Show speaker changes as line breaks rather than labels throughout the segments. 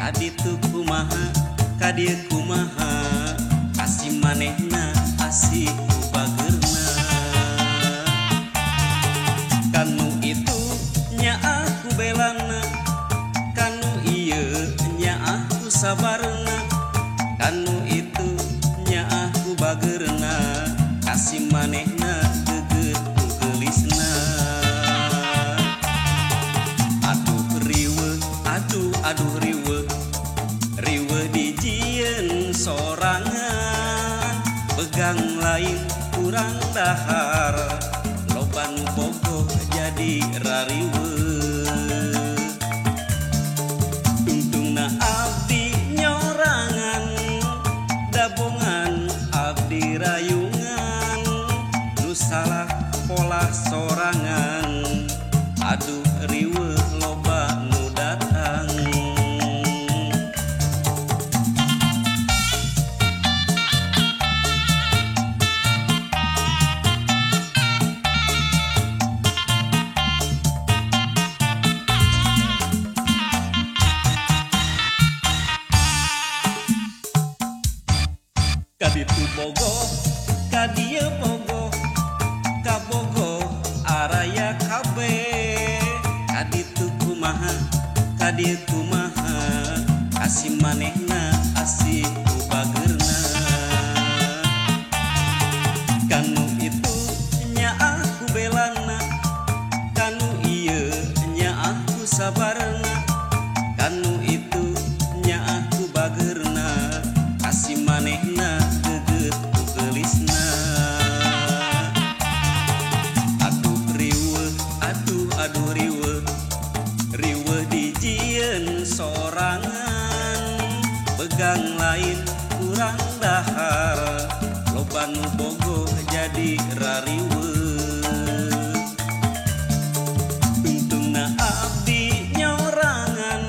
Kaditu kumaha kadieu kumaha kasih manehna asih ku bageurna. Kanu itu nyaah ku belana, kanu ieu nyaah ku sabarna, kanu itu nyaah ku bageurna kasih manehna geugeuh ku geulisna. Aduh riweuh aduh aduh riweuh, riweuh dijieun sorangan, begang lain kurang dahar, loba nu bogoh jadi rariweuh. Tungtungna abdi nyorangan, dabongan abdi rayungan, nu salah pola sorangan, aduh riweuh loba nu datang. Kaditu bogoh, kadieu bogoh, kabogoh araya kabeh. Kaditu kumaha, kadieu kumaha, kasih manehna asih ku bageurna. Kanu itu nyaah ku belana, kanu ieu nyaah ku sabarna, kanu itu nyaah ku bageurna, kasih manehna geugeuh ku geulisna. Aduh riweuh aduh aduh riweuh, riweuh dijieun sorangan, begang lain kurang dahar, loba nu bogoh jadi rariweuh. Tungtungna abdi nyorangan,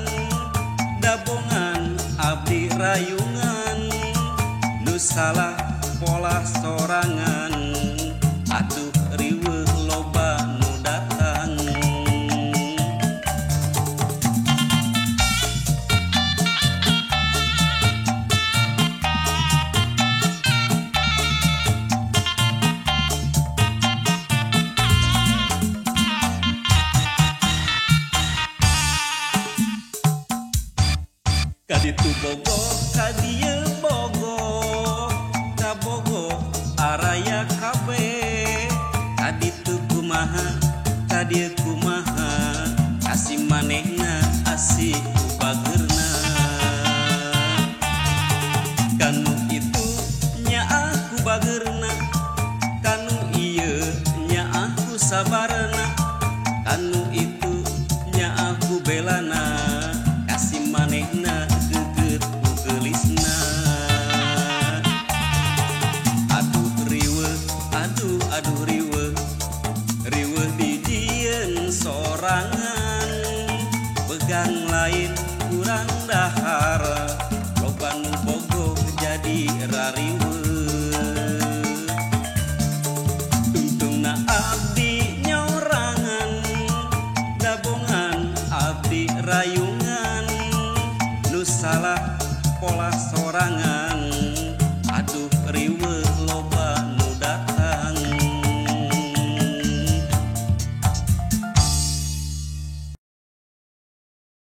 dabongan abdi rayungan, nu salah pola sorangan, aduh riweuh loba nu datang. Kaditu bogoh kadieu bogoh, kabogoh araya kabeh. Kaditu kumaha kadieu kumaha, kasih manehna asih ku bageurna. Kanu itu nyaah ku bageurna, kanu ieu nyaah ku sabarna, kanu itu nyaah ku belana, kasih manehna geugeuh ku geulisna. Aduh riweuh aduh aduh riweuh, riweuh dijieun sorangan, begang lain kurang dahar, loba nu bogoh jadi rariweuh. Tungtungna abdi nyorangan, dabongan abdi rayungan, nu salah pola sorangan.